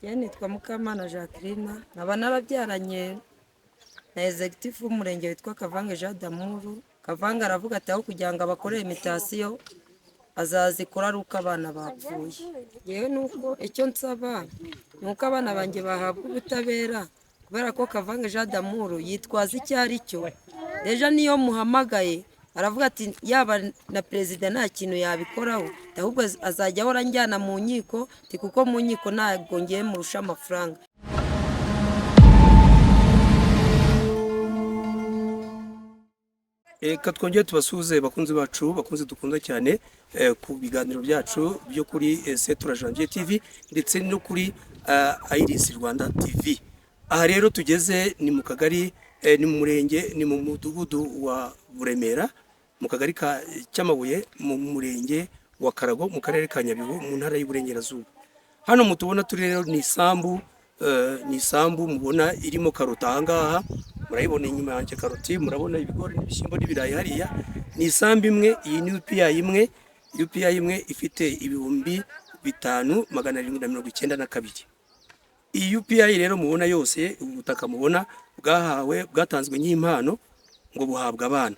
Njye nitwa Mukamana Jacqueline, nkaba narabyaranye na executive w'umurenge witwa Kavange Jean d'Amour. Kavange aravuga ati aho kugira ngo abakorere mutation azazikora ari uko abana bapfuye. Yewe nuko icyo nsaba ni uko abana banjye bahabwa ubutabera, kubera ko Kavange Jean d'Amour yitwaza icyo ari cyo. Déjà niyo muhamagaye aravuga ati yaba na perezida nta kintu yabikoraho, ahubwo azajya ahora anjyana mu nkiko, kuko mu nkiko ntabwo ngiye murusha amafaranga. Reka twongere tubasuhuze bakunzi bacu, bakunzi dukunda cyane ku biganiro byacu byo kuri Setura Janvier TV ndetse no kuri Iris Rwanda TV. Aha rero tugeze ni mu kagari, ni mu murenge, ni mu mudugudu wa Buremera, mu kagari ka Cyamabuye, mu murenge wa Karago, mu karere ka Nyabihu, mu ntara y'Iburengerazuba. Hano mutubona turi rero ni isambu, ni isambu mubona irimo karoti aha ngaha, murayibona inyuma yanjye karoti, murabona ibigori n'ibishyimbo n'ibirayi hariya. Ni isambu imwe, iyi ni UPI imwe, UPI imwe ifite 5792. Iyi UPI rero mubona yose, ubu butaka mubona bwahawe, bwatanzwe nk'impano ngo buhabwa abana.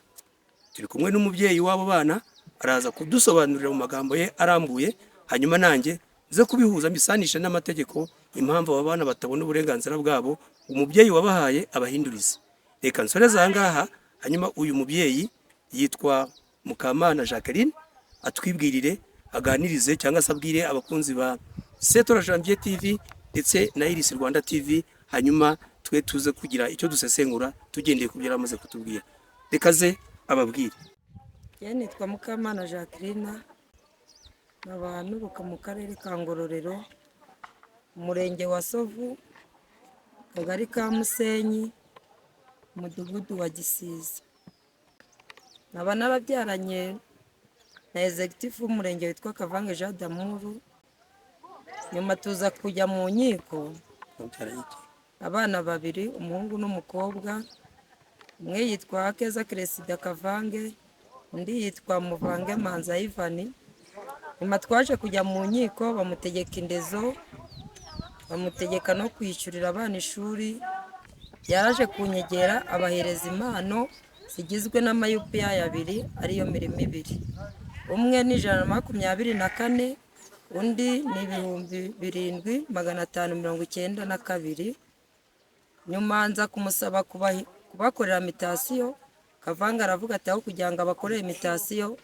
Turi kumwe n'umubyeyi w'abo bana, araza kudusobanurira mu magambo ye arambuye, hanyuma nanjye nze kubihuza mbisanishe n'amategeko, impamvu aba bana batabona uburenganzira bwabo, umubyeyi wabahaye abahindurize. Reka nsoreze aha ngaha, hanyuma uyu mubyeyi yitwa Mukamana Jacqueline atwibwirire, aganirize cyangwa se abwire abakunzi ba Setora Janvier TV ndetse na Iris Rwanda TV, hanyuma twe tuze kugira icyo dusesengura tugendeye ku byo yari amaze kutubwira. Reka ze ababwire. Njye nitwa Mukamana Jacqueline, nkaba nturuka mu karere ka Ngororero, umurenge wa Sovu, akagari ka Musenyi, umudugudu wa Gisiza. Nkaba narabyaranye na executive w'umurenge witwa Kavange Jean d'Amour, nyuma tuza kujya mu nkiko, abana babiri, umuhungu n'umukobwa, umwe yitwa Akeza Cresida Kavange, undi yitwa Muvange Manza Ivan. Nyuma twaje kujya mu nkiko, bamutegeka indezo, bamutegeka no kwishyurira abana ishuri. Yaraje kunyegera abahereza impano zigizwe n'ama UPI abiri, ariyo mirimo ibiri, umwe ni 124, undi ni 7592. Nyuma nza kumusaba kubakorera mutation. Kavange aravuga ati aho kugira ngo abakorere mutation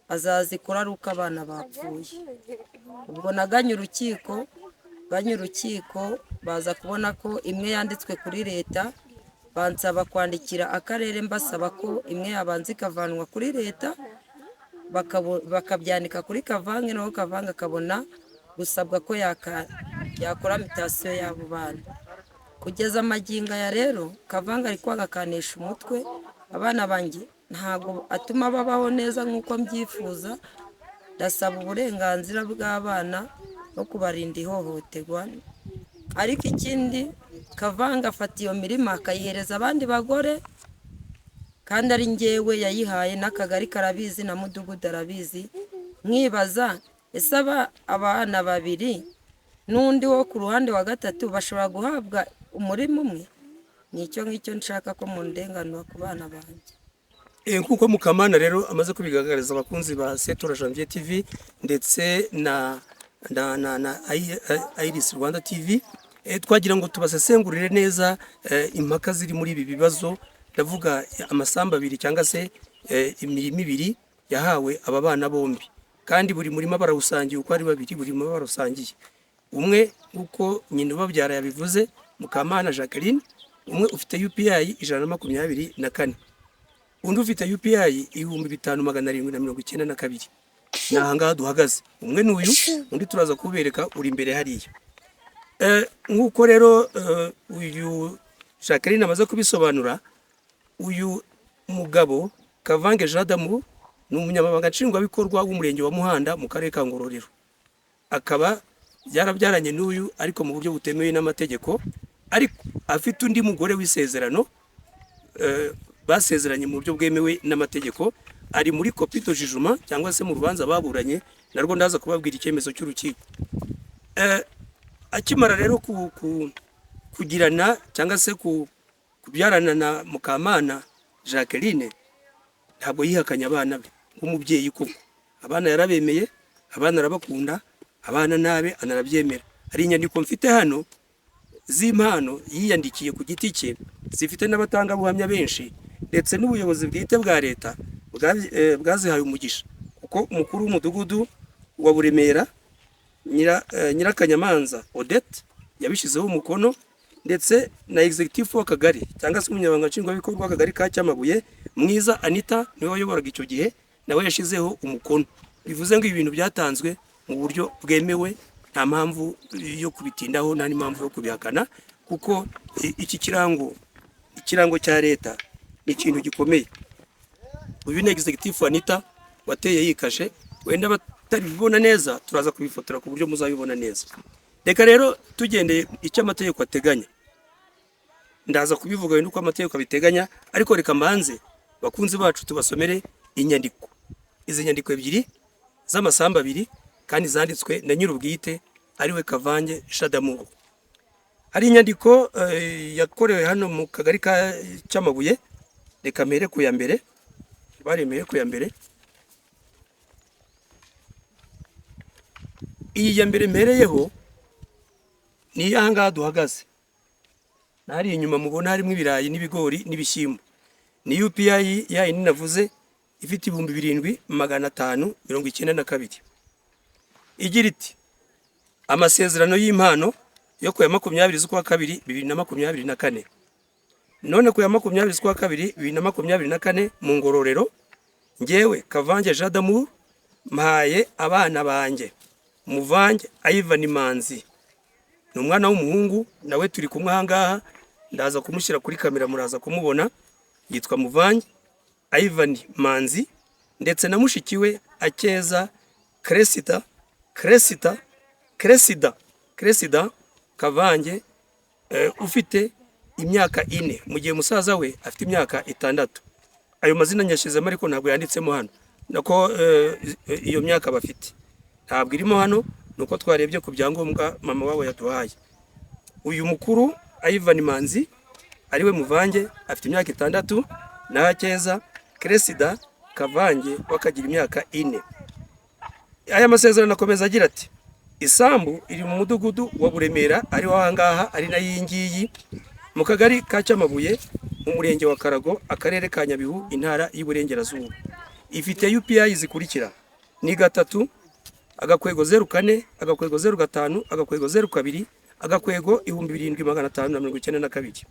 azazikora ari uko abana bapfuye. Ubwo naganye urukiko, ganye urukiko baza kubona ko imwe yanditswe kuri leta, bansaba kwandikira akarere mbasaba ko imwe yabanza ikavanwa kuri leta, bakabyandika kuri Kavange, naho Kavange akabona gusabwa ko yakora mutation y'abo bana. Kugeza amagingo aya rero Kavange ari kwagakanisha umutwe abana banjye, ntabwo atuma babaho neza nk'uko mbyifuza. Ndasaba uburenganzira bw'abana no kubarinda ihohoterwa. Ariko ikindi, Kavange afata iyo mirima akayihereza abandi bagore, kandi ari njyewe yayihaye, n'akagari karabizi na mudugudu arabizi. Nkibaza ese abana babiri n'undi wo ku ruhande wa gatatu bashobora guhabwa umurima umwe? Ni icyo ngicyo nshaka ko mundenganura ku bana banjye. Nk'uko Mukamana rero amaze kubigaragariza abakunzi ba Setora Janvier TV ndetse na Iris Rwanda TV, twagira ngo tubasesengurire neza impaka ziri muri ibi bibazo. Ndavuga amasambu abiri cyangwa se imirima ibiri yahawe aba bana bombi, kandi buri murima barawusangiye uko ari babiri, buri murima barawusangiye. Umwe uko nyina ubabyara yabivuze, Mukamana Jacqueline, umwe ufite UPI 124, undi ufite UPI 5792. Ni aha ngaha duhagaze, umwe ni uyu, undi turaza kubereka uri imbere hariya. Nk'uko rero uyu Jacqueline amaze kubisobanura, uyu mugabo Kavange Jean d'Amour ni umunyamabanga nshingwabikorwa w'umurenge wa Muhanda mu karere ka Ngororero, akaba yarabyaranye n'uyu ariko mu buryo butemewe n'amategeko, ariko afite undi mugore w'isezerano, basezeranye mu buryo bwemewe n'amategeko, ari muri copie de jugement cyangwa se mu rubanza baburanye, narwo ndaza kubabwira icyemezo cy'urukiko. Akimara rero kugirana cyangwa se kubyarana na Mukamana Jacqueline, ntabwo yihakanye abana be nk'umubyeyi koko. Abana yarabemeye, abana arabakunda, abana nabe anarabyemera. Hari inyandiko mfite hano z'impano yiyandikiye ku giti cye, zifite n'abatangabuhamya benshi, ndetse n'ubuyobozi bwite bwa leta bwazihaye umugisha, kuko umukuru w'umudugudu wa Buremera Nyirakanyamanza Odette yabishyizeho umukono, ndetse na executive w'akagari cyangwa se umunyamabanga nshingwabikorwa w'akagari ka Cyamabuye, Mwiza Anita, niwe wayoboraga icyo gihe, nawe yashyizeho umukono. Bivuze ngo ibintu byatanzwe mu buryo bwemewe, nta mpamvu yo kubitindaho, nta n'impamvu yo kubihakana, kuko iki kirango, ikirango cya leta ni ikintu gikomeye. Uyu ni executive Anita wateye yikashe. Wenda batabibona neza, turaza kubifotora ku buryo muzabibona neza. Reka rero tugendeye icyo amategeko ateganya, ndaza kubivuga wenda uko amategeko abiteganya, ariko reka mbanze bakunzi bacu tubasomere inyandiko, izi nyandiko ebyiri z'amasambu abiri, kandi zanditswe na nyir'ubwite ariwe Kavange Jean d'Amour. Hari inyandiko yakorewe hano mu kagari ka Cyamabuye. Reka mpere ku ya mbere, baremeye ku ya mbere. Iyi ya mbere mpereyeho ni iy'aha ngaha duhagaze, n'ahari inyuma mubona harimo ibirayi n'ibigori n'ibishyimbo. Ni UPI ya yindi navuze ifite 7592, igira iti: amasezerano y'impano yo ku ya 20 z'ukwa kabiri 2024. None ku ya 20 z'ukwa kabiri 2024 mu Ngororero, ngewe Kavange Jean d'Amour mpaye abana banjye Muvange Ivan Manzi, ni umwana w'umuhungu, nawe turi kumwe aha ngaha, ndaza kumushyira kuri kamera muraza kumubona, yitwa Muvange Ivan Manzi, ndetse na mushiki we Akeza Cresida Cresida Cresida Cresida Kavange, ufite imyaka 4, mu gihe musaza we afite imyaka 6. Ayo mazina nyashyizemo ariko ntabwo yanditsemo hano, nako iyo myaka bafite ntabwo irimo hano, nuko twarebye ku byangombwa mama wabo yaduhaye. Uyu mukuru Ivan Manzi ariwe Muvange afite imyaka 6, na Akeza Cresida Kavange wakagira imyaka 4. Aya masezerano akomeza agira ati: isambu iri mu mudugudu wa Buremera, ari wo ahangaha, ari nayo iyi ngiyi, mu kagari ka Cyamabuye, mu murenge wa Karago, akarere ka Nyabihu, intara y'Iburengerazuba. Ifite UPI zikurikira: ni 3 agakwego 0 4 agakwego 0 5 agakwego 0 2 agakwego 7592.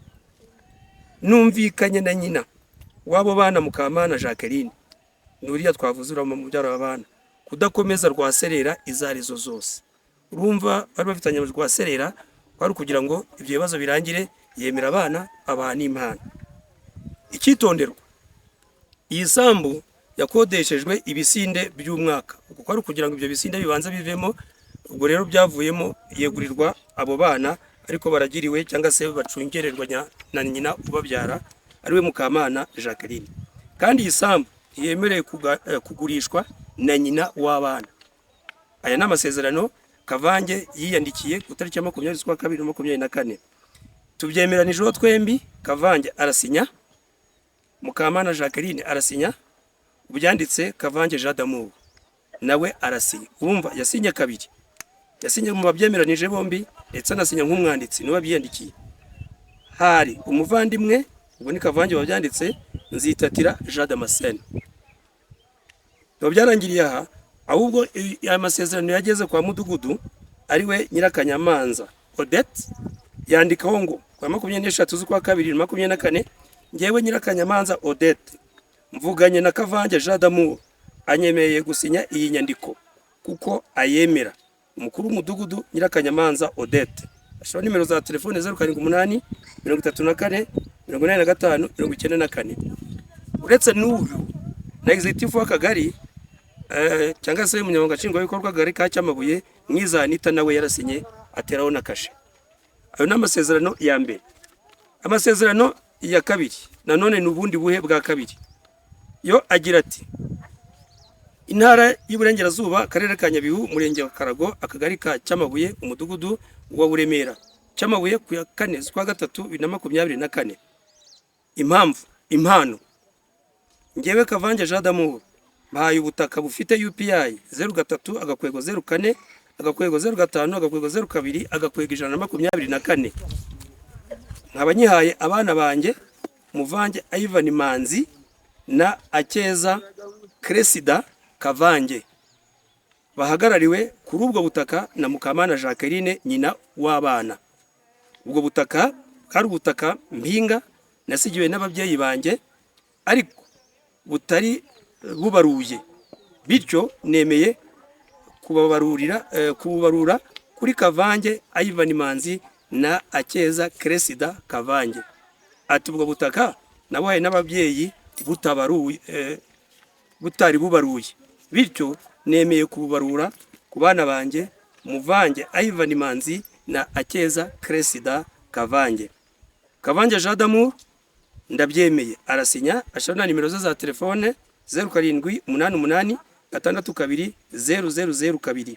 Numvikanye na nyina w'abo bana Mukamana Jacqueline, nuriya twavuze uriya mubyara w'abana, kudakomeza rwaserera izo arizo zose. Urumva bari bafitanye rwaserera, kwari kugira ngo ibyo bibazo birangire, yemera abana abaha n'impano. Icyitonderwa, iyi sambu yakodeshejwe ibisinde by'umwaka, kuko ari kugira ngo ibyo bisinde bibanze bivemo. Ubwo rero byavuyemo yegurirwa abo bana, ariko baragiriwe cyangwa se bacungererwa na nyina ubabyara ariwe Mukamana Jacqueline. Kandi iyi sambu ntiyemerewe kugurishwa na nyina w'abana. Aya ni amasezerano Kavange yiyandikiye ku tariki ya 20 z'ukwa kabiri 24. Tubyemeranijeho twembi, Kavange arasinya, Mukamana Jacqueline arasinya, ubyanditse Kavange Jean d'Amour nawe arasinya. Urumva yasinye kabiri, yasinye mu babyemeranije bombi, ndetse anasinya nk'umwanditsi niwe wabyiyandikiye. Hari umuvandimwe, ubwo ni Kavange wabyanditse, Nzitatira Jean Damascene. Biba byarangiriye aha, ahubwo aya masezerano yageze kwa mudugudu ariwe Nyirakanyamanza Odette, yandikaho ngo kwa 23 z'ukwa kabiri 24, ngewe Nyirakanyamanza Odette mvuganye na Kavange Jean d'Amour, anyemereye gusinya iyi nyandiko kuko ayemera. Umukuru w'umudugudu Nyirakanyamanza Odette ashyiraho nimero za telefone 0 7 8 34 85 94. Uretse n'uyu na executive w'akagari cyangwa se umunyamabanga nshingwabikorwa w'akagari ka Cyamabuye, Mwiza Anita, nawe yarasinye ateraho na kashe. Ayo ni amasezerano ya mbere. Amasezerano ya kabiri nanone ni ubundi buhe bwa kabiri, yo agira ati: Intara y'Iburengerazuba, Akarere ka Nyabihu, Umurenge wa Karago, Akagari ka Cyamabuye, Umudugudu wa Buremera, Cyamabuye, ku ya 4 z'ukwa gatatu 2024. Impamvu: impano. Ngewe Kavange Jean d'Amour mpaye ubutaka bufite UPI 03-04-05-02-124, nkaba nyihaye abana banjye Muvange Ivan Manzi na Akeza Cresida Kavange, bahagarariwe kuri ubwo butaka na Mukamana Jacqueline, nyina w'abana. Ubwo butaka bwari ubutaka mpinga nasigiwe n'ababyeyi banjye, ariko butari bubaruye, bityo nemeye kubabarurira, kububarura kuri Kavange Ivan Manzi na Akeza Cresida Kavange. Ati ubwo butaka nabuhaye n'ababyeyi butabaruye, butari bubaruye, bityo nemeye kububarura ku bana banjye Muvange Ivan Manzi na Akeza Cresida Kavange. Kavange Jean d'Amour ndabyemeye, arasinya, ashyiraho na nimero ze za telefone 0788620002.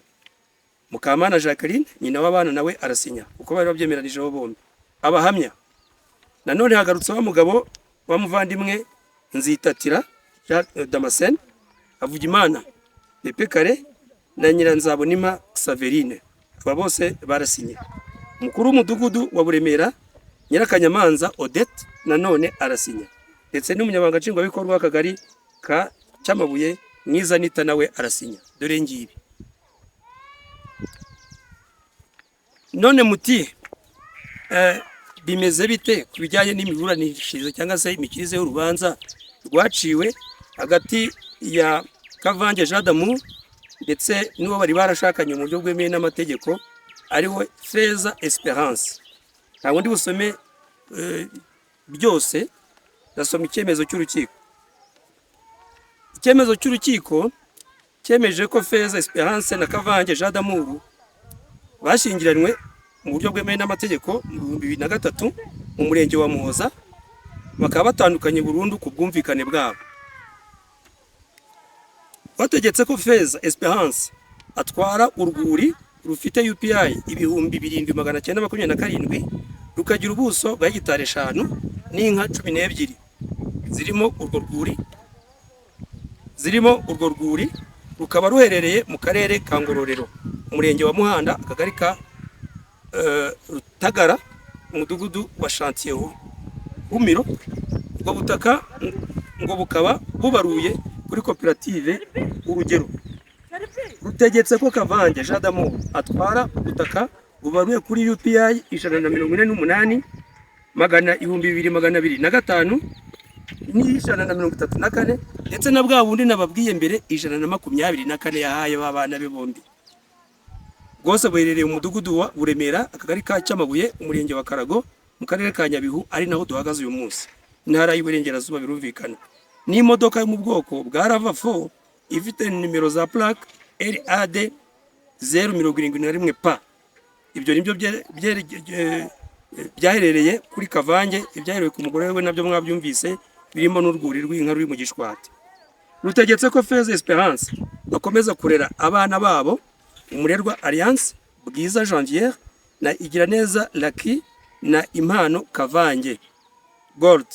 Mukamana Jacqueline, nyina w'abana, nawe arasinya kuko bari babyemeranijeho bombi. Abahamya nanone hagarutse wa mugabo wa muvandimwe Nzitatira Jean Damascene, Havugimana Pepe Kare na Nyiranzabonima Saverine, aba bose barasinye. Umukuru w'umudugudu wa Buremera, Nyirakanyamanza Odette, nanone arasinya, ndetse n'umunyamabanga nshingwabikorwa w'akagari ka Cyamabuye, Mwiza Nita, nawe arasinya. Dore ngibi. None muti bimeze bite ku bijyanye n'imiburanishirize cyangwa se imikirize y'urubanza rwaciwe hagati ya Kavange Jean d'Amour ndetse n'uwo bari barashakanye mu buryo bwemewe n'amategeko, ariwe Feza Esperance? Ntabwo ndi busome byose, ndasoma icyemezo cy'urukiko. Icyemezo cy'urukiko cyemeje ko Feza Esperance na Kavange Jean d'Amour bashyingiranywe mu buryo bwemewe n'amategeko mu 2003 mu Murenge wa Muhoza, bakaba batandukanye burundu ku bwumvikane bwabo. Bategetse ko Feza Esperance atwara urwuri rufite UPI 7927, rukagira ubuso bwa hegitari 5 n'inka 12 zirimo urwo rwuri, rukaba ruherereye mu Karere ka Ngororero, Umurenge wa Muhanda, Akagari ka Rutagara, Umudugudu wa Shantiye Humiro. Ubwo butaka ngo bukaba bubaruye kuri koperative Urugero. Rutegetse ko Kavange Jean d'Amour atwara ubutaka bubaruye kuri UPI 148 magana 2205 n'134, ndetse na bwa bundi nababwiye mbere 124 yahaye ba bana be bombi, bwose buherereye mu Mudugudu wa Buremera, Akagari ka Cyamabuye, Umurenge wa Karago, mu Karere ka Nyabihu, ari naho duhagaze uyu munsi, Intara y'Iburengerazuba birumvikana, n'imodoka yo mu bwoko bwa RAV4 ifite nimero za plaque RAD 071 P. Ibyo nibyo byaherereye kuri Kavange. Ibyaherewe ku mugore we nabyo mwabyumvise, birimo n'urwuri rw'inka ruri mu Gishwati. Rutegetse ko Feza Esperance bakomeza kurera abana babo Umurerwa Alliance, Bwiza Janvière na Igiraneza Lucky na Impano Kavange Gold,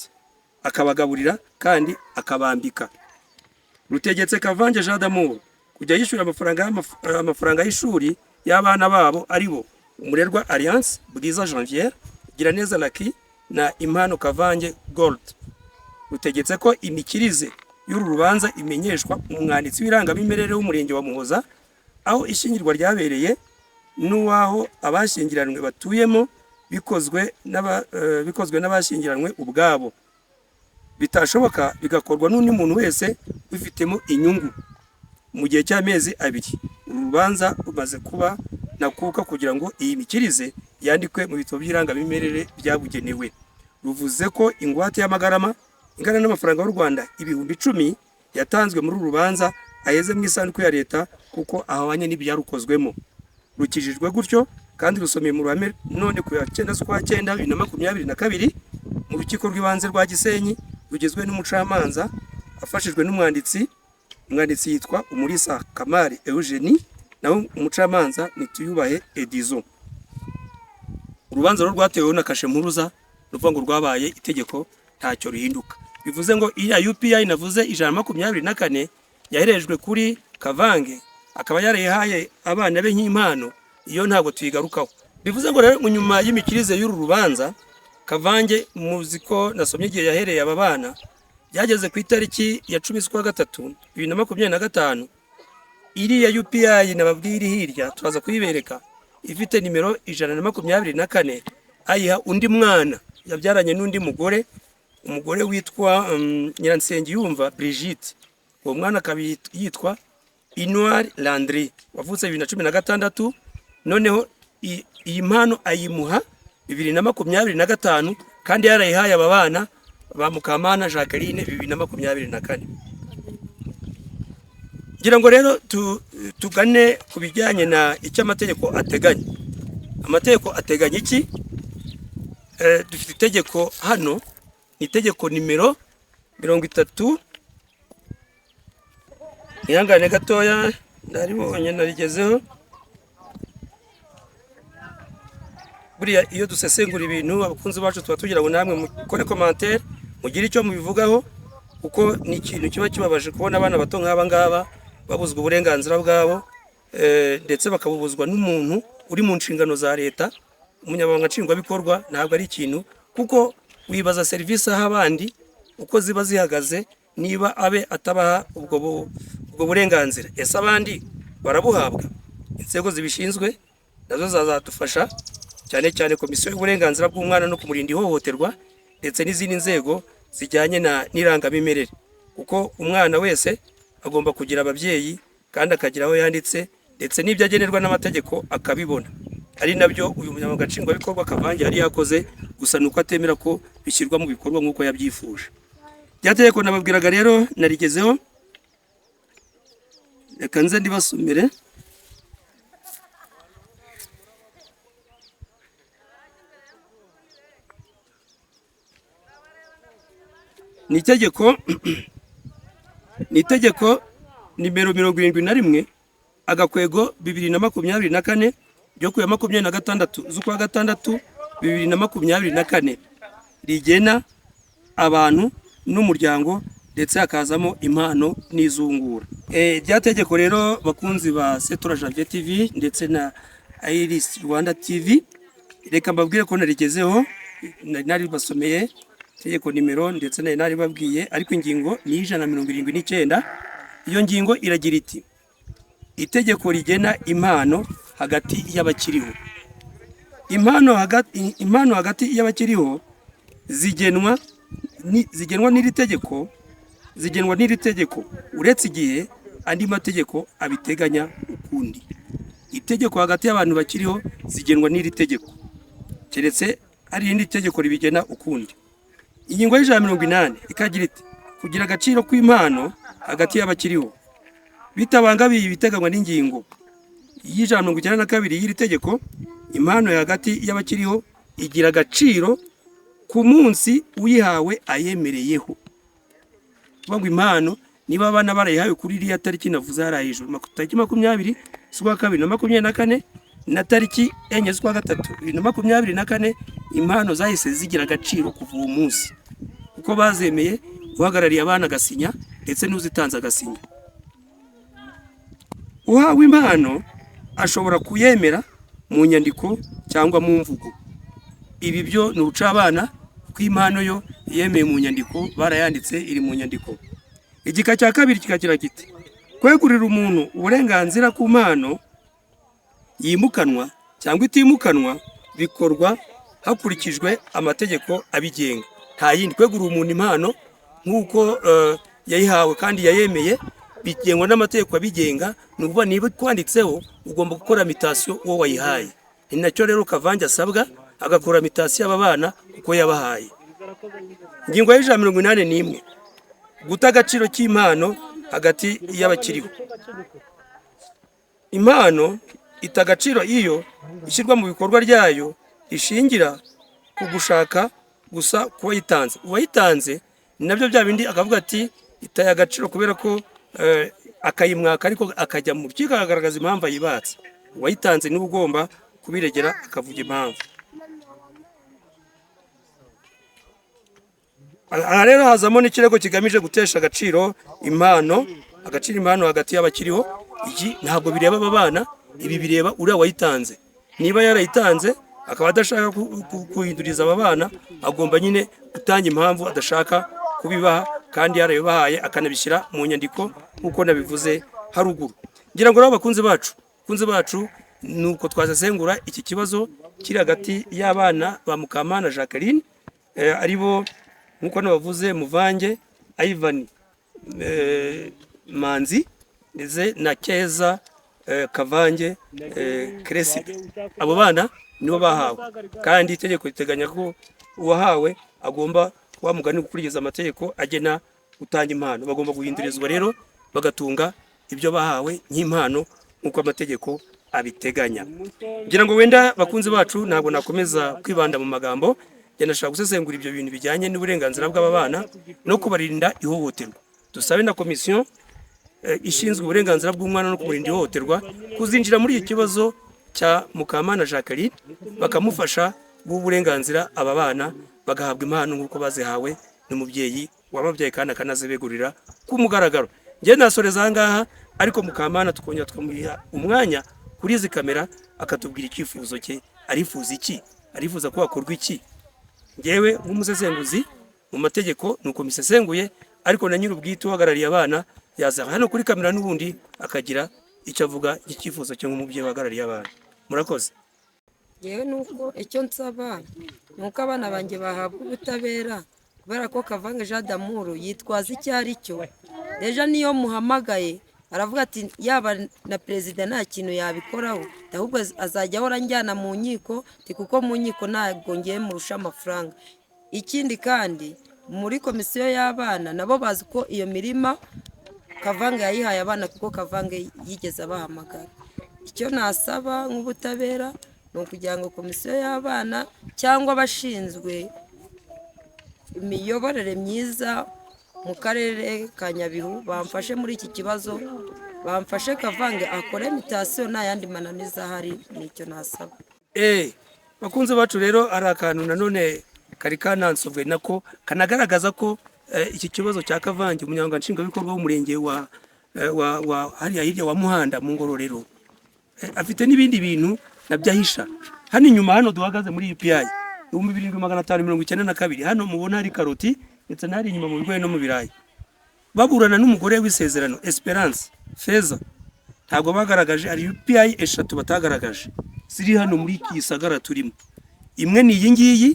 akabagaburira kandi akabambika. Rutegetse Kavange Jean d'Amour kujya yishyura amafaranga y'ishuri y'abana babo, ari bo Umurerwa Alliance, Bwiza Janvière, Giraneza Lucky na Impano Kavange Gold. Rutegetse ko imikirize y'uru rubanza imenyeshwa umwanditsi w'irangamimerere w'Umurenge wa Muhoza aho ishyingirwa ryabereye n'uwaho abashyingiranywe batuyemo, bikozwe n'abashyingiranywe ubwabo, bitashoboka bigakorwa n'undi muntu wese ubifitemo inyungu mu gihe cy'amezi 2 uru rubanza rumaze kuba ntakuka, kugira ngo iyi mikirize yandikwe mu bitabo by'irangamimerere byabugenewe. Ruvuze ko ingwate y'amagarama ingana n'amafaranga y'u Rwanda 10,000 yatanzwe muri uru rubanza aheze mu isanduku ya leta kuko ahwanye n'ibyarukozwemo. Rukijijwe gutyo kandi rusomeye mu ruhame none ku ya 9 z'ukwa cyenda 2022 mu Rukiko rw'Ibanze rwa Gisenyi, rugizwe n'umucamanza afashijwe n'umwanditsi. Umwanditsi yitwa Umulisa Kamari Eugenie, naho umucamanza ni Tuyubahe Edizo. Urubanza rwo rwateweho na kashe mpuruza, ruvuga ngo rwabaye itegeko, ntacyo ruhinduka. Bivuze ngo iriya UPI navuze 124 yaherejwe kuri Kavange, akaba yarayihaye abana be nk'impano, iyo ntabwo tuyigarukaho. Bivuze ngo rero nyuma y'imikirize y'uru rubanza, Kavange muzi ko nasomye igihe yahereye aba bana, byageze ku itariki ya 10 z'ukwa gatatu 2025, iriya UPI nababwiye iri hirya turaza kuyibereka, ifite nimero 124, ayiha undi mwana yabyaranye n'undi mugore, umugore witwa Nyiransengiyumva Brigitte. Uwo mwana akaba yitwa Inoir Landry, wavutse 2016. Noneho iyi mpano ayimuha 2025, kandi yarayihaye aba bana ba Mukamana Jacqueline 2024. Ngira ngo rero tugane ku bijyanye na icyo amategeko ateganya. Amategeko ateganya iki? Dufite itegeko hano, ni itegeko nimero 30. Ihangane gatoya, ndaribonye, narigezeho. Buriya iyo dusesengura ibintu, abakunzi bacu, tuba tugira ngo namwe mukore commentaire, mugire icyo mubivugaho, kuko ni ikintu kiba kibabaje kubona abana bato nk'aba ngaba babuzwa uburenganzira bwabo, ndetse bakabubuzwa n'umuntu uri mu nshingano za leta, umunyamabanga nshingwabikorwa. Ntabwo ari ikintu, kuko wibaza serivisi aho abandi uko ziba zihagaze niba abe atabaha ubwo burenganzira. Ese abandi barabuhabwa? Inzego zibishinzwe nazo zazadufasha, cyane cyane komisiyo y'uburenganzira bw'umwana no kumurinda ihohoterwa, ndetse n'izindi nzego zijyanye n'irangamimerere, kuko umwana wese agomba kugira ababyeyi kandi akagira aho yanditse, ndetse n'ibyo agenerwa n'amategeko akabibona. Ari nabyo uyu munyamabanga nshingwabikorwa Kavange yari yakoze, gusa ni uko atemera ko bishyirwa mu bikorwa nk'uko yabyifuje. Rya tegeko nababwiraga rero narigezeho, reka nze ndibasomere. Ni itegeko nimero 71 agakwego 2024 ryo ku ya 26 z'ukwa gatandatu 2024, rigena abantu n'umuryango, ndetse hakazamo impano n'izungura. Rya tegeko rero, bakunzi ba Setora Janvier TV ndetse na Iris Rwanda TV, reka mbabwire ko narigezeho, nari naribasomeye itegeko nimero, ndetse nari naribabwiye, ariko ingingo ni 179. Iyo ngingo iragira iti: itegeko rigena impano hagati y'abakiriho. Impano hagati y'abakiriho zigenwa n'iri tegeko, uretse igihe andi mategeko abiteganya ukundi. Itegeko hagati y'abantu bakiriho zigenwa n'iri tegeko, keretse hari irindi tegeko ribigena ukundi. Ingingo y'180 ikagira iti: kugira agaciro kw'impano hagati y'abakiriho bitabangamiye ibiteganywa n'ingingo y'192 y'iri tegeko, impano hagati y'abakiriho igira agaciro ku munsi uyihawe ayemereyeho. Kuvuga ngo impano niba abana barayihawe kuri iriya tariki navuze hariya hejuru, tariki 20 z'ukwa kabiri na 24 na tariki 4 z'ukwa gatatu 2024, impano zahise zigira agaciro kuva uwo munsi, kuko bazemeye, uhagarariye abana agasinya ndetse n'uzitanze agasinya. Uhawe impano ashobora kuyemera mu nyandiko cyangwa mu mvugo. Ibi byo ni urucabana, kuko impano yo yemeye mu nyandiko, barayanditse, iri mu nyandiko. Igika cya kabiri kikagira kiti: kwegurira umuntu uburenganzira ku mpano yimukanwa cyangwa itimukanwa bikorwa hakurikijwe amategeko abigenga. Nta yindi. Kwegurira umuntu impano nk'uko yayihawe kandi yayemeye bigengwa n'amategeko abigenga. Ni ukuvuga niba kwanditseho ugomba gukora mutation uwo wayihaye. Ni nacyo rero Kavange asabwa, agakora mutation aba bana kuko yabahaye. Ingingo y'181, guta agaciro k'impano hagati y'abakiriho. Impano ita agaciro iyo ishyirwa mu bikorwa ryayo rishingira ku gushaka gusa k'uwayitanze. Uwayitanze ni nabyo bya bindi akavuga ati itaye agaciro kubera ko Akayimwaka ariko akajya mu rukiko akagaragaza impamvu ayibatse. Uwayitanze niwe ugomba kubiregera akavuga impamvu. Aha rero hazamo n'ikirego kigamije gutesha agaciro impano, agaciro impano hagati y'abakiriho. Iki ntabwo bireba aba bana, ibi bireba uriya wayitanze. Niba yarayitanze akaba adashaka guhinduriza aba bana, agomba nyine gutanga impamvu adashaka kubibaha kandi yarabibahaye, akanabishyira mu nyandiko nk'uko nabivuze haruguru. Ngira ngo rero abakunzi bacu, ni uko twasesengura iki kibazo kiri hagati y'abana ba Mukamana Jacqueline, aribo nk'uko nabavuze Muvange Ivan, Manzi ndetse na Keza, Kavange, Cresida. Abo bana nibo bahawe, kandi itegeko riteganya ko uwahawe agomba wa mugani gukurikiza amategeko agena gutanga impano. Bagomba guhindurizwa rero bagatunga ibyo bahawe nk'impano nk'uko amategeko abiteganya. Ngira ngo wenda bakunzi bacu, ntabwo nakomeza kwibanda mu magambo, njye nashaka gusesengura ibyo bintu bijyanye n'uburenganzira bw'aba bana no kubarinda ihohoterwa. Dusabe na komisiyo ishinzwe uburenganzira bw'umwana no kumurinda ihohoterwa kuzinjira muri iki kibazo cya Mukamana Jacqueline, bakamufasha guha uburenganzira aba bana, bagahabwa impano nk'uko bazihawe n'umubyeyi wababyaye kandi akanazibegurira ku mugaragaro. Njye nasoreza aha ngaha, ariko Mukamana tukongera tukamuha umwanya kuri izi kamera akatubwira icyifuzo cye. Arifuza iki? Arifuza ko hakorwa iki? Ngewe nk'umusesenguzi mu mategeko nuko misesenguye, ariko na nyir'ubwite uhagarariye abana yaza hano kuri kamera n'ubundi akagira icyo avuga, icyifuzo cye nk'umubyeyi uhagarariye abana. Murakoze. Yewe, nuko icyo nsaba ni uko abana banjye bahabwa ubutabera, kubera ko Kavange Jean d'Amour yitwaza icyo ari cyo. Ejo niyo muhamagaye aravuga ati yaba na perezida nta kintu yabikoraho, ahubwo azajya ahora anjyana mu nkiko, ati kuko mu nkiko ntabwo ngiye murusha amafaranga. Ikindi kandi, muri komisiyo y'abana nabo bazi ko iyo mirima Kavange yayihaye abana, kuko Kavange yigeze abahamagara. Icyo nasaba nk'ubutabera ni ukugira ngo komisiyo y'abana cyangwa abashinzwe imiyoborere myiza mu karere ka Nyabihu bamfashe muri iki kibazo, bamfashe Kavange akore mutation, nta yandi mananiza ahari. Nicyo nasaba. Bakunzi bacu rero, hari akantu nanone kari kanansovwe nako kanagaragaza ko iki kibazo cya Kavange, umunyamabanga nshingwabikorwa w'umurenge wa hariya hirya wa Muhanda mu Ngororero, afite n'ibindi bintu nabyo ahisha. Hano inyuma hano duhagaze muri UPI 7592, hano mubona hari karoti ndetse n'ahari inyuma mu bigori no mu birayi, baburana n'umugore w'isezerano Esperance Feza, ntabwo bagaragaje. Hari UPI eshatu batagaragaje ziri hano muri iki gisagara turimo. Imwe ni iyi ngiyi,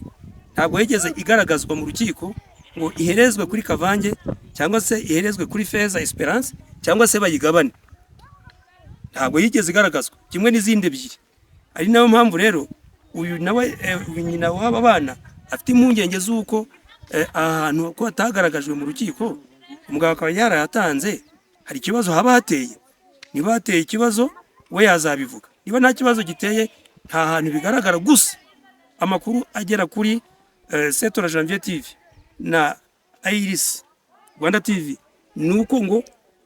ntabwo yigeze igaragazwa mu rukiko ngo iherezwe kuri Kavange cyangwa se iherezwe kuri Feza Esperance cyangwa se bayigabane. Ntabwo yigeze igaragazwa kimwe n'izindi ebyiri. Ari nayo mpamvu rero uyu nawe, uyu nyina w'aba bana, afite impungenge z'uko aha hantu ko hatagaragajwe mu rukiko, umugabo akaba yarayatanze, hari ikibazo haba hateye. Niba hateye ikibazo we yazabivuga, niba nta kibazo giteye nta hantu bigaragara. Gusa amakuru agera kuri Setora Janvier TV na Iris Rwanda TV ni uko ngo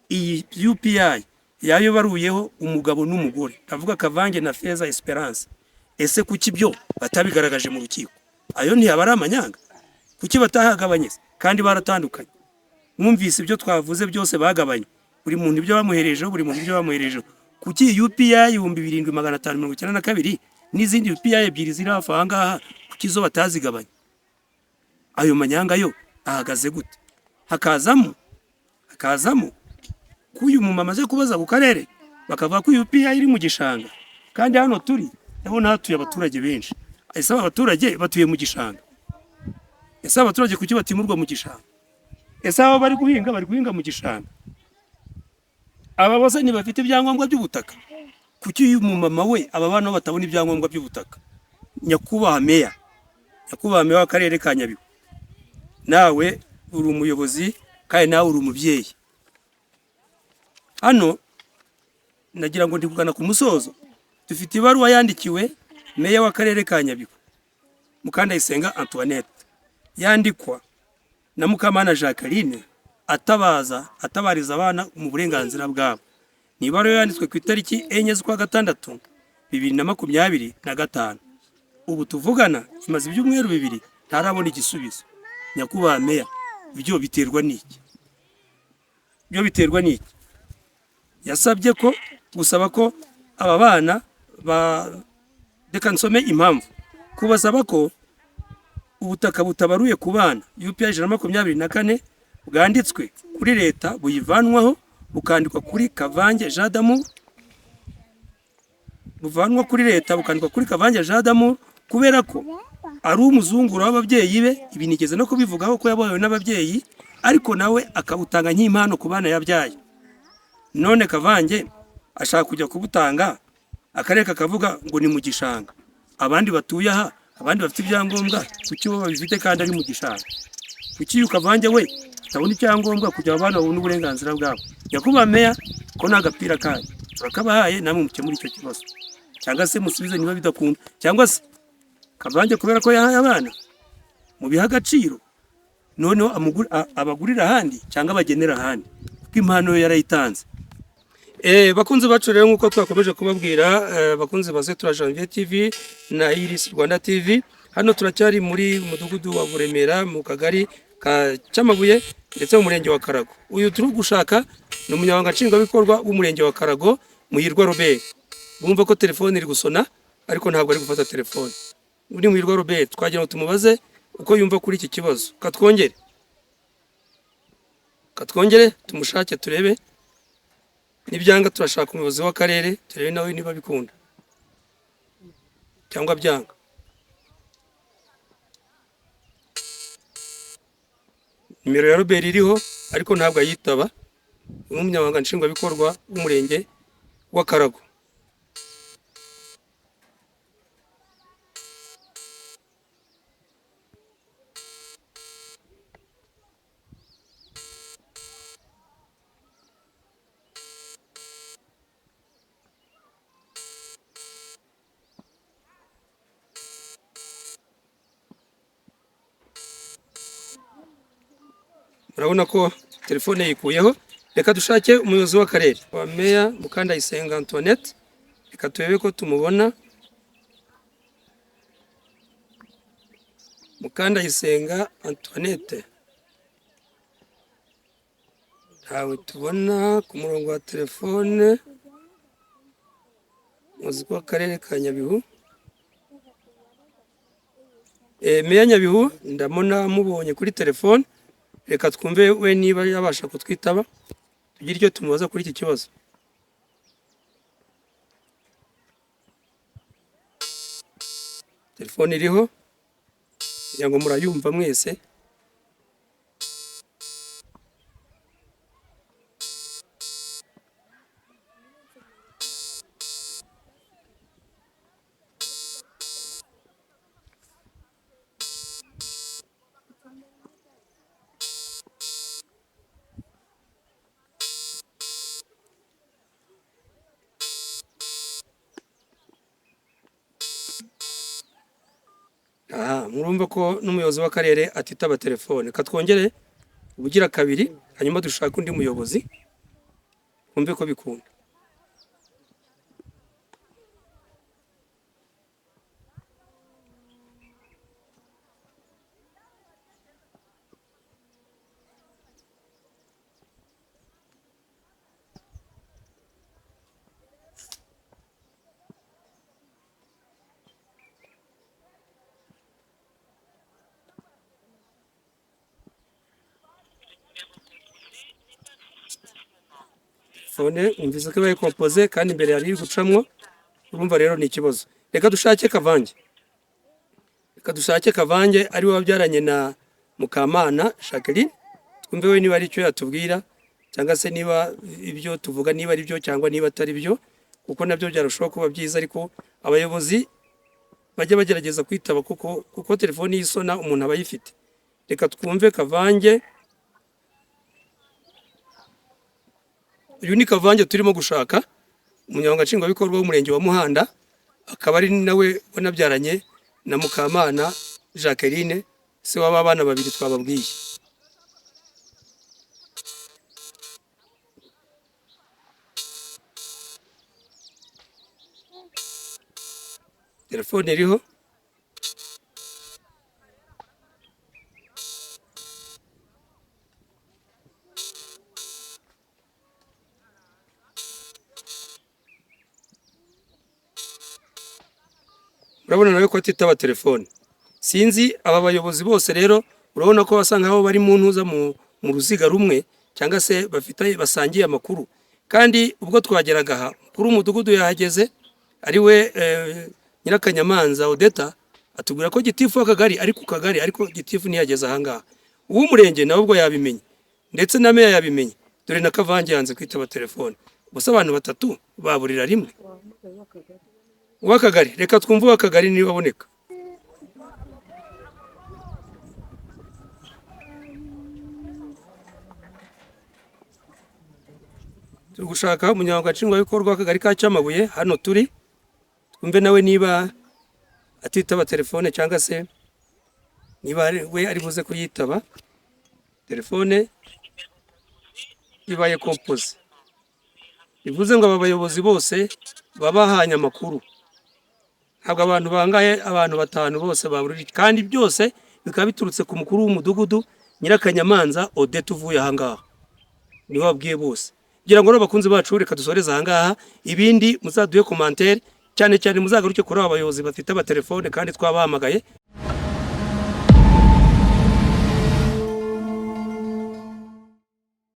iyi UPI yayobaruyeho umugabo n'umugore, ndavuga Kavange na Feza Esperance. Ese kuki ibyo batabigaragaje mu rukiko? Ayo ntiyaba ari amanyanga? Kuki batahagabanye se kandi baratandukanye? Mwumvise ibyo twavuze byose, bagabanye buri muntu ibyo bamuherejeho, buri muntu ibyo bamuherejeho. Kuki iyi UPI 7592 n'izindi UPI ebyiri ziri hafi aha ngaha, kuki zo batazigabanye? Ayo manyanga yo ahagaze gute? Hakazamo ko uyu mumama amaze kubaza ku karere, bakavuga ko UPI iri mu gishanga, kandi hano turi ndabona hatuye abaturage benshi. Ese aba baturage batuye mu gishanga? Ese abaturage kuki batimurwa mu gishanga? Ese aba bari guhinga, bari guhinga mu gishanga? Aba bose ntibafite ibyangombwa by'ubutaka? Kuki uyu mumama we, aba bana bo batabona ibyangombwa by'ubutaka? Nyakubahwa meya, nyakubahwa meya w'akarere ka Nyabihu, nawe uri umuyobozi kandi nawe uri umubyeyi. Hano nagira ngo ndi kugana ku musozo. Dufite ibaruwa yandikiwe meya w'akarere ka Nyabihu, Mukandayisenga Antoinette, yandikwa na Mukamana Jacqueline. Atabaza, atabariza abana mu burenganzira bwabo. Ni ibaruwa yanditswe ku itariki 4 z'ukwa 6 2025. Ubu tuvugana imaze ibyumweru 2 ntarabona igisubizo. Nyakubahwa meya, ibyo biterwa n'iki? Ibyo biterwa n'iki? Yasabye ko gusaba ko aba bana ba, reka nsome impamvu, kubasaba ko ubutaka butabaruye ku bana UPI 124 bwanditswe kuri leta buyivanwaho, bukandikwa kuri Kavange Jean d'Amour, buvanwa kuri leta bukandikwa kuri Kavange Jean d'Amour kubera ko ari umuzungura w'ababyeyi be. Ibi nigeze no kubivugaho ko yabawe n'ababyeyi, ariko nawe akabutanga nk'impano ku bana yabyaye. None Kavange ashaka kujya kubutanga, akarere kakavuga ngo ni mu gishanga. Abandi batuye aha, abandi bafite ibyangombwa, kuki bo babifite kandi ari mu gishanga? Kuki uyu Kavange we atabona icyangombwa kugira ngo abana babone uburenganzira bwabo? Nyakubahwa meya, ko ni agapira kanyu, turakabahaye, namwe mukemure icyo kibazo, cyangwa se musubize niba bidakunda, cyangwa se Kavange kubera ko yahaye abana mubihe agaciro, noneho abagurira ahandi cyangwa abagenera ahandi, kuko impano yo yarayitanze. Bakunzi bacu rero, nk'uko twakomeje kubabwira, bakunzi ba Setura Janvier TV na Iris Rwanda TV, hano turacyari muri mudugudu wa Buremera, mu kagari ka Cyamabuye, ndetse mu murenge wa Karago. Uyu turi gushaka ni umunyamabanga nshingwabikorwa w'umurenge wa Karago, Muhirwa Robert. Bumva ko telefone iri gusona, ariko ntabwo ari gufata telefone. Uri Muhirwa Robert, twagira ngo tumubaze uko yumva kuri iki kibazo. Katwongere tumushake turebe. Nibyanga turashaka umuyobozi w'akarere, turebe nawe niba bikunda cyangwa byanga. Nimero ya Robert iriho, ariko ntabwo ayitaba. Ni umunyamabanga nshingwabikorwa w'umurenge wa Karago. Murabona ko telefone yikuyeho. Reka dushake umuyobozi w'akarere wa meya, Mukandayisenga Antoinette. Reka turebe ko tumubona. Mukandayisenga Antoinette ntawe tubona ku murongo wa telefone. Umuyobozi w'akarere ka Nyabihu, meya Nyabihu, ndabona mubonye kuri telefone. Reka twumve we niba yabasha kutwitaba, tugire icyo tumubaza kuri iki kibazo. Telefone iriho, kugira ngo murayumva mwese. Aha murumva ko n'umuyobozi w'akarere atitaba telefone. Katwongere ubugira kabiri, hanyuma dushake undi muyobozi, twumve ko bikunda. Telefone umvise ko ibaye composé, kandi imbere yari iri gucamwo. Urumva rero ni ikibazo. Reka dushake Kavange, reka dushake Kavange ari we wabyaranye na Mukamana Jacqueline, twumve we niba ari icyo yatubwira, cyangwa se niba ibyo tuvuga niba ari byo cyangwa niba atari byo, kuko nabyo byarushaho kuba byiza. Ariko abayobozi bajya bagerageza kwitaba, kuko telefone y'isona umuntu aba ayifite. Reka twumve Kavange. Uyu ni Kavange turimo gushaka, umunyamabanga nshingwabikorwa w'umurenge wa Muhanda, akaba ari nawe wanabyaranye na Mukamana Jacqueline, se w'aba bana babiri twababwiye. Telefone iriho. Urabona nawe ko atitaba telefone. Sinzi aba bayobozi bose rero, urabona ko basa nkaho bari mu ntuza mu ruziga rumwe, cyangwa se bafite basangiye amakuru. Kandi ubwo twageraga aha, kuri umudugudu yahageze, ari we Nyirakanyamanza Odeta, atubwira ko gitifu w'akagari ari ku kagari, ariko gitifu ntiyageze ahangaha. Uw'umurenge nawe ubwo yabimenye, ndetse na meya yabimenye. Dore na Kavange yanze kwitaba telefone. Gusa abantu batatu baburira rimwe. Uw'akagari, reka twumve uw'akagari niba aboneka. Turi gushaka umunyamabanga nshingwabikorwa w'akagari ka Cyamabuye, hano turi, twumve nawe niba atitaba telefone cyangwa se niba we ari buze kuyitaba. Telefone ibaye composé, bivuze ngo aba bayobozi bose babahanye amakuru. Ntabwo abantu bangaye, abantu batanu bose baburira, kandi byose bikaba biturutse ku mukuru w'umudugudu Nyirakanyamanza Odette uvuye ahangaha, niwe wabwiye bose. Ngira ngo rero bakunzi bacu, reka dusoreze ahangaha, ibindi muzaduhe commentaire, cyane cyane muzagaruke kuri aba bayobozi bafite amatelefone kandi twabahamagaye.